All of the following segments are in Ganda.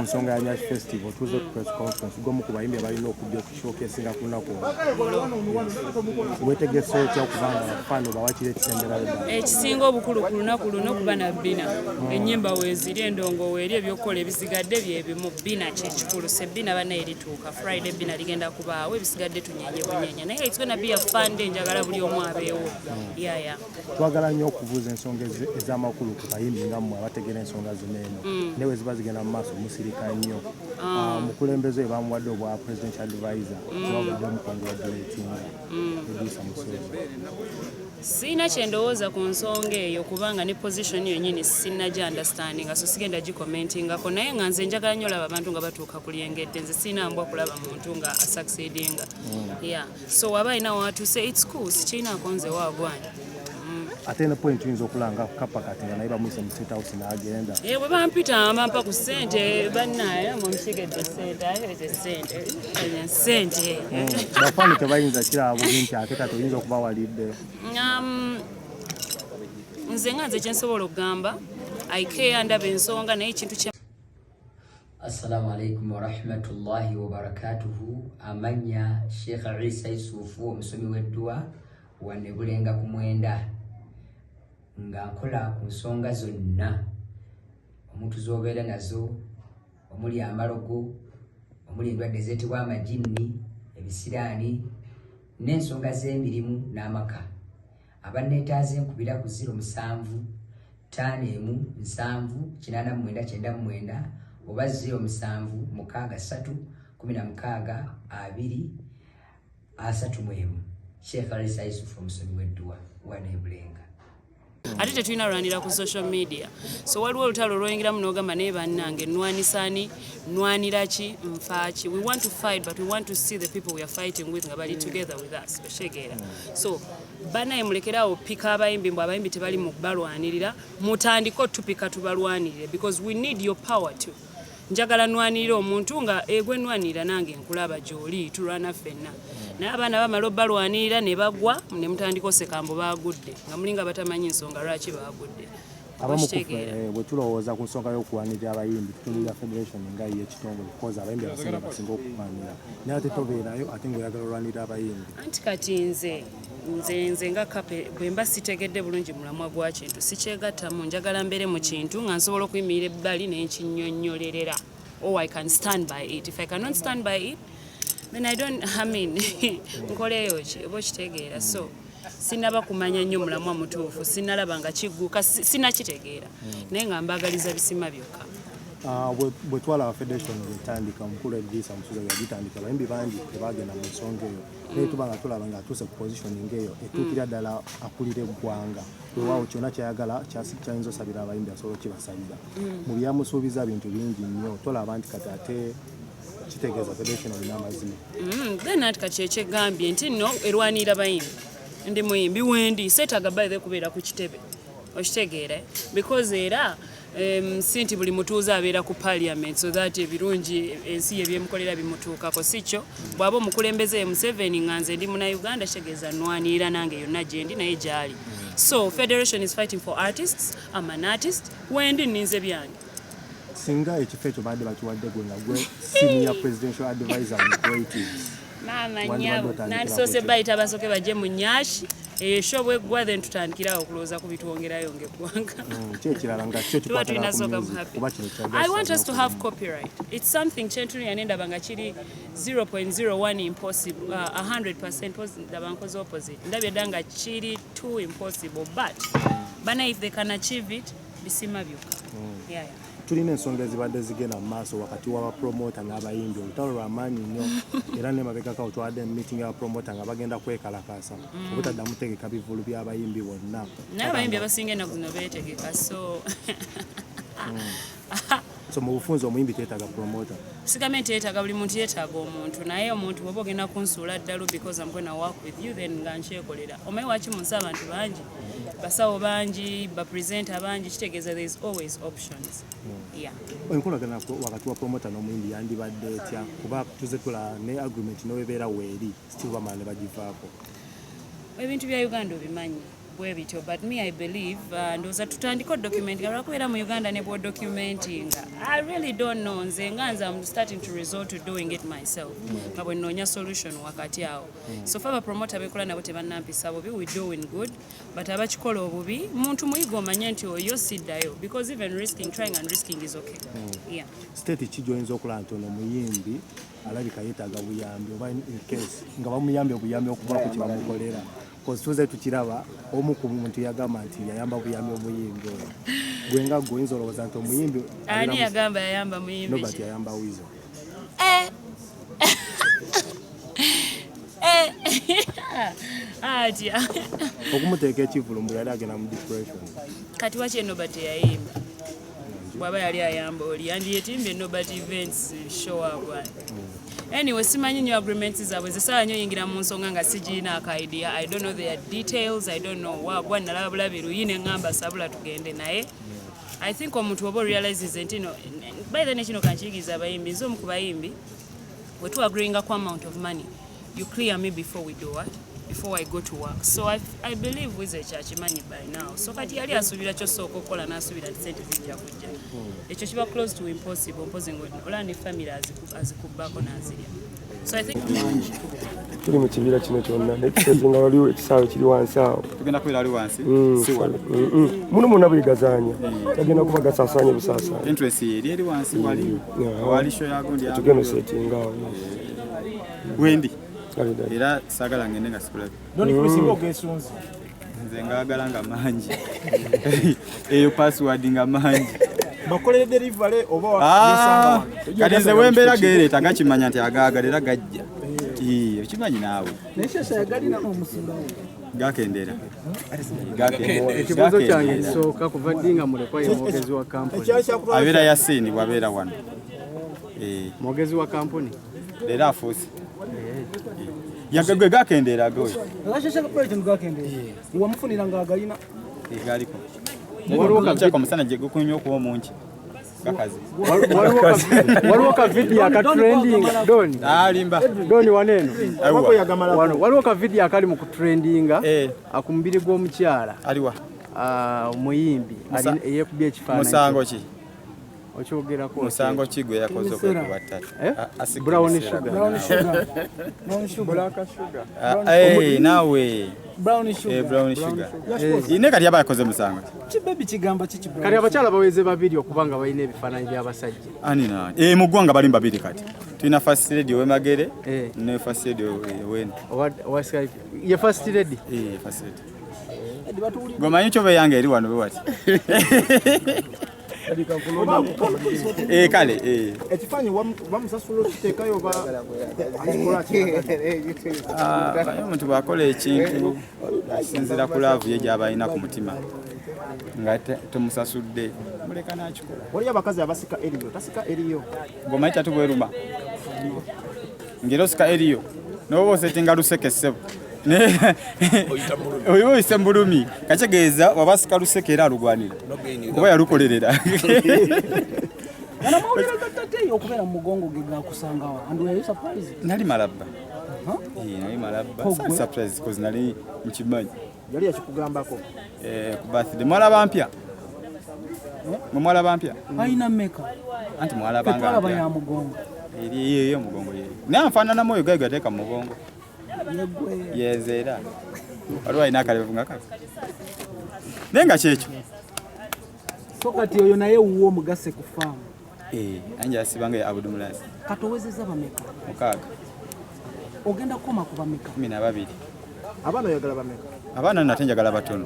Nsonga ya Nyash Festival, tuze ku press conference. Gwomu ku bayimbi abalina okujja okushowcasinga ku lunaku olwo, wetegese otya okubanga abafaani obawakira ekisemberayo ddala? Ekisinga obukulu ku lunaku luno kuba na bbina. Ennyimba weeziri, endongo weeri, ebyokukola ebisigadde byebimu. Bbina kyekikulu. Sebbina bannaye lituuka Friday, bbina ligenda kubaawo, ebisigadde tunyenye bunyenya, naye it's gonna be a fun day. Njagala buli omu abeewo, yaya. Twagala nnyo okubuuza ensonga ez'amakulu ku bayimbi nga mmwe abategeera ensonga zino eno, naye bwe ziba zigenda mu maaso musirika nnyo. Omukulembeze we bamuwadde obwa president advisor, tebavudde mu congratulatinga Edrisa Musuuza. Siina kyendowooza ku nsonga eyo, kubanga ne position yennyini sinnagi understandinga, so sigenda gicommentingako. Naye nga nze njagala nnyo olaba abantu nga batuuka ku lyengedde. Nze siina mbwa kulaba muntu nga asucceedinga, yeah. So waba alina watuuse, it's cool, sikiinaako nze waagwani. Ate ne point tuyinza okulanga Kapa kati nga naye bamuyise mu State House n'agenda. Eh, bwe bampita bampa ku ssente, bannaye mumusigedde ssente, ate ssente ssente. Bafaani tebayinza kiraba bubi nti ate kati oyinza okuba walidde? Nze nga nze kyensobola okugamba, I care, ndaba ensonga, naye ekintu kye Assalamu alaikum warahmatullahi wabarakatuhu. Amanya Sheikh Isa Yusufu, omusomi w'edduwa wane Bulenga ku 9, nga nkola ku nsonga zonna omuntu z'obeera nazo, omuli amalogo, omuli endwadde ezeetebwa amajinni, ebisiraani n'ensonga z'emirimu n'amaka. Abanneetaaze nkubira ku 07 51 789 99 oba 07 63 16 2 31. Sheikh Alisa Yusufu, omusomi w'edduwa wane Bulenga. Ate tetulina lwanira ku social media, so waliwo olutalo olwoyingiramu n'ogamba, "Naye bannange, nwanisani, nwanira ki, nfaaki?" We want to fight, but we want to see the people we are fighting with nga bali together with us, okitegeera? So banaye mulekerawo pika abayimbi mbu abayimbi tebali mu balwanirira. Mutandike otupika tubalwanirire, because we need your power too. Njagala nwanirira omuntu nga egwe nwanirira nange nkulaba gy'oli, tulwana ffenna. Naye abaana bamala obbalwanirira ne bagwa, ne mutandika oseka mbu baagudde, nga mulinga batamanyi nsonga lwaki baagudde. Abamu ku ffe, Okitegeera? Bwe tulowooza ku nsonga y'okulwanirira abayimbi, tutunulira federation nga ye ekitongole, kukoza abayimbi abasinga basinga okulwanira, naye ate tobeerayo, ate ng'oyagala olwanirira abayimbi. Anti kati nze nga Kape, bwe mba sitegedde bulungi mulamwa gwa kintu, sikyegattamu. Njagala mbeere mu kintu nga nsobola okuyimirira ebbali nenkinyonnyolerera, or I can stand by it. If I cannot stand by it, then I don't, I mean, nkoleeyo ki, oba okitegeera? So sinaba kumanya nnyo mulamwa mutuufu, sinalaba nga kigguka, sinakitegeera, naye nga mbagaliza bisima byokka. Ah, bwe twalaba federation bwetandika, omukulu Edrisa Musuuza yagitandika, abayimbi bangi tebagenda mu nsonga eyo, naye tuba nga tulaba ng'atuuse ku position ng'eyo etuukira ddala akulira eggwanga, weewaawo kyonna kyayagala kyayinza osabira abayimbi asobola okibasabira. Mu byamusuubiza bintu bingi nnyo, tolaba nti kati ate kitegeeza federation olina amazima? Then ati kati ekyegambye nti nno erwanirira bayimbi, ndi muyimbi wendi, seetaaga by the kubeera ku kitebe, okitegeera, eh? Because era si nti buli mutuuze abeera ku parliament so that ebirungi ensi ye byemukolera bimutuukako, si kyo. Bw'aba omukulembeze ye Museveni, nga nze ndi Munauganda, kitegeeza nwanirira nange yonna gyendi naye gyali. So federation is fighting for artists. I'm an artist, wendi nninze byange. Singa ekifo ekyo badde bakiwadde gwe nga gwe senior presidential advisor mu creatives, Maama wandibadde nnyabo, otandikira nandisoose ku ki? Bayita basooke bajje mu Nyash eyo show bweggwa, then tutandikirawo okulowooza ku bitwongerayo ng'eggwanga. Ki ekirala nga kyo Tuba kikwatagana tulina ku sooka music, happy. kuba kino kya I want us to have nnyo. copyright. It's something kyentunulira ne ndaba nga kiri 0.01 impossible, 100% ndaba nkoze opposite, ndabye dda nga kiri too impossible, but bana, if they can achieve it, bisima byokka, yeah. Tulina ensonga ezibadde zigenda mu maaso wakati w'abapromota n'abayimbi, olutalo lwamaanyi nnyo, era ne mabegakawo twadde mu meeting y'abapromota nga bagenda kwekalakaasa obutaddamu tegeka bivulu by'abayimbi bonna. Naye abayimbi abasinga ennaku zino beetegeka, so So mu bufunze omuyimbi teetaaga promota? Sigambe nti yeetaaga, buli muntu yeetaaga omuntu, naye omuntu bw'oba ogenda kunsuula ddalu because I'm gonna work with you, then nga nkyekolera. Omanyi waki mu nsi abantu bangi, basawo bangi, bapresenter bangi? Kitegeeza there is always options, yeah. Enkolagana wakati wa promota n'omuyimbi yandibadde etya? Kuba tuze tulaba ne agreement newebeera weeri, still bamala ne bagivaako. Ebintu bya Uganda obimanyi. Bwe bityo, but me, I believe, ndowooza tutandike odocumentinga, lwakubeera mu Uganda ne bwodocumentinga, I really don't know. Nze nga nze, I'm starting to resort to doing it myself, nga bwe nnoonya solution wakati awo. So fe abapromota bekola nabo tebannampisa bubi, we doing good, but abakikola obubi, muntu muyiga omanye nti oyo siddayo, because even risking, trying and risking is okay, yeah. State ki gy'oyinza okulaba nti ono muyimbi alabika yeetaaga buyambi, oba in case nga bamuyambye obuyambi okuvaako kye bamukolera? Cause tuze tukiraba, omu ku muntu yagamba nti yayamba buyambi omuyimbi oyo. Gwe nga gwe oyinza olowooza nti omuyimbi Ani yagamba yayamba muyimbi? Nobert. Ki? Yayamba Wizo. Eh. Eh. Atya? Okumuteeka ekivulu mbu yali agenda mu depression. Kati waki Nobert yayimba? Bw'aba yali ayamba oli, yandiyetimbye Nobert Events show up. Anyway, simanyi nnyo agreements zaabwe. Zesala nnyo yingira mu nsonga nga sigiina aka idea. I don't know their details, I don't know. Wabwa nalaba bulabi luyi ne ŋŋamba sabula tugende naye. I think omuntu oba orealizes nti no, by the kino kankiyigiriza abayimbi. Nze omu ku bayimbi, we tu agreeinga ku amount of money, you clear me before we do what, before I go to work. So I believe Wize kyakimanyi by now. So kati yali asuubira kyosooka okukola n'asuubira nti sente zijja kujja. Ekyo kiba close to impossible, mpozi nga olaba ne family azikubbako n'azirya. So I think Tuli mu kibira kino kyonna, naye tusetinga waliwo ekisaawe kiri wansi awo. Tugenda kubeera ali wansi, si wano? Muno mwonna buli gazaanya gagenda kuba gasaasaanye busaasaanya. Entrance eri wansi wali wali show ya gundi. Tugenda osetinga awo. Wendi. Kale ddala. Era saagala ngende nga sikulabe. Don Chris, ogesunze. Nze ngaagala nga mangi, eyo password nga mangi. Bakolere delivery oba Ah, wesanga? Kati nze wembeera geereeta gakimanya nti agaagala era gajja. Ii, okimanyi naawe. Naye Shasha yagalina n'omusimba we. Gakendera. Ekibuuzo kyange ekisooka, kuva ddi nga mulekwa ye mwogezi wa kampuni? Ekyali kyakutwala. Abeera Yasiini bwabeera wano. Eh, Mwogezi wa kampuni. Leero afuuse yagagwe gakendeera goyo. Shasha president gakendeera, wamufunira nga agalina. Galiko kyaka omusana gye gukunywa okuba omungi gakazi. Waliwo ka video aka trending, Don. Alimba. Don, waneeno. Awa. Wano waliwo ka video akali mu kutrendinga Eh. ku mubiri gw'omukyala. Aliwa? Ah, omuyimbi eyekubye ekifaananyi. Musango ki? Okyogerako. Musango ki gwe yakoze okwekuba ttatu? Eh? Brown sugar. Brown sugar. Brown sugar. Eh, naawe. Brown Eh, sugar. Brown sugar. Ine kati yaba yakoze musango ki? Kibebi kigamba kiki brown? Kati abakyala baweze babiri okuba nga balina ebifaananyi by'abasajja. Ani nani? Eh, mu ggwanga bali babiri kati. Tulina first lady ow'e Magere Eh. ne first lady ow'eno. Owa Skype ye first lady. Eh, first lady. Gwe kyoba yange eri wano bwe wati. Eh, kale eh. Ekifaananyi bamusasula okiteekayo oba akikola kiraga? Ah, naye omuntu bw'akola ekintu okusinziira ku love ye gy'aba alina ku mutima nga tomusasudde, muleka n'akikola. Waliyo abakazi abasika eriyo, tasika eriyo. Ng'omanyi tatu bweruma ng'era osika eriyo n'oba osetinga luseke, ssebo, oba oyise mu bulumi. Kakitegeeza waba asika luseke era alugwanira kuba yalukolerera. Gano amawulire ga tateeyo okubeera mu mugongo ge gakusangawa, and were you surprised? Nali malabba. Eh, nali malabba. Kogwe. Sali surprise cause nali nkimanyi. Yali yakikugambako? Eh, ku birthday mwalaba mpya, mwe mwalaba mpya. Alina mmeka? Anti mwalabanga Tetwalaba mpya. ya mugongo. Eri eyo omugongo yeyo, naye anfaananamu oyo gayo gateeka mu mugongo. Yegwe. Yenze, era waliwo alina akalevu nga kako, naye nga kyekyo. So kati oyo naye wuwo omugase ku faamu? Eh, anje asibanga ya Abudumulasi. Katowezeza bameka? 6. Ogenda kukoma ku bameka? 12. Abaana oyagala bameka? Abaana nate njagala batono,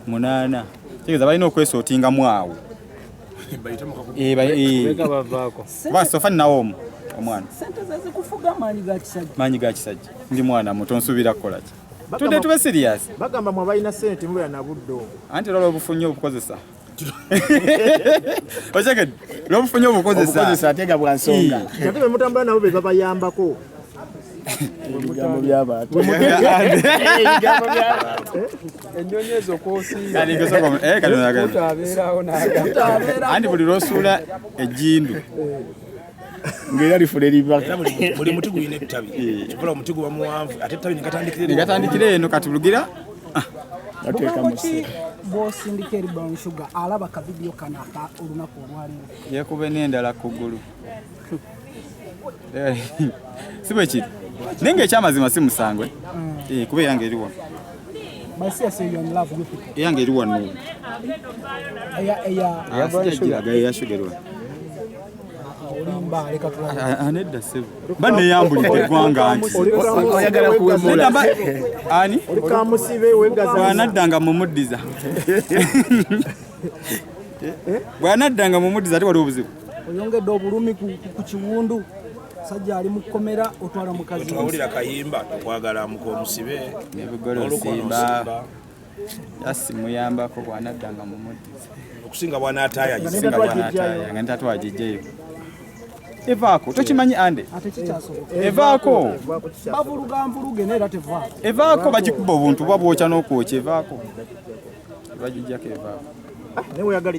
8. Kitegeeza balina okwesootingamu awo. Eh, eh. Bega bavaako. Kuba sofa ninawo omu omwana. Sente ze zikufuga, amaanyi ga kisajja. Maanyi ga kisajja, ndi mwana muto, nsuubira kukola ki? Tudde tube serious. Bagamba mwe abalina sente temubeera na budde obwo. Anti olwala obufunye obukozesa, okyegedde? Lwobufunye obukozesa. Obukozesa ate nga bwa nsonga. Ate be mutambula nabo be babayambako. Ebigambo by'abantu. Ennyonyi ezo kwosiiba. Kati eh, kati Abeerawo n'agamba. Anti buli lwosuula ejjindu Ng'era lifuna eribaka. Era buli muti gulina ettabi. Kikola omuti guba muwanvu ate ettabi negatandikira Negatandikira eno, kati lugira. Bugambo ki bw'osindika eri Brown Sugar alaba ka vidiyo kano aka olunaku olwaleero? Yekube n'endala ku ggulu. Si bwe kiri, naye ng'ekyamazima si musango, eh? Eh, kuba eyange eri wano. But seriously, you're in love with people. Eyange eri wano. Eya eya. Sijagiraga eya Sugar eri wano. Olimba, leka tulabe. Ah, ah, nedda ssebo, ba neyambulidde eggwanga nti Oyagala kuwemula. Nedda, ani Oli kamusibe wegaza. Bw'anaddanga mumuddiza, bw'anaddanga mumuddiza, ate waliwo obuzibu? Oyongedde obulumi ku kiwundu. Sajja ali mu kkomera, otwala mukazi we. Twawulira kayimba tukwagala mukomusibe. N'ebigole osimba. Yasi muyambako, bw'anaddanga mumuddiza. Okusinga bw'anaataaya. Okusinga bw'anaataaya nga ntatwagijjeyo. Evaako, tokimanyi ande? Ate kikyasoboka. Evaako. Bavuluga nvuluge naye era tevaako. Evaako, bagikuba obuntu buba bwokya n'okwokya, evaako, bagijjako, evaako. Naye weyagala.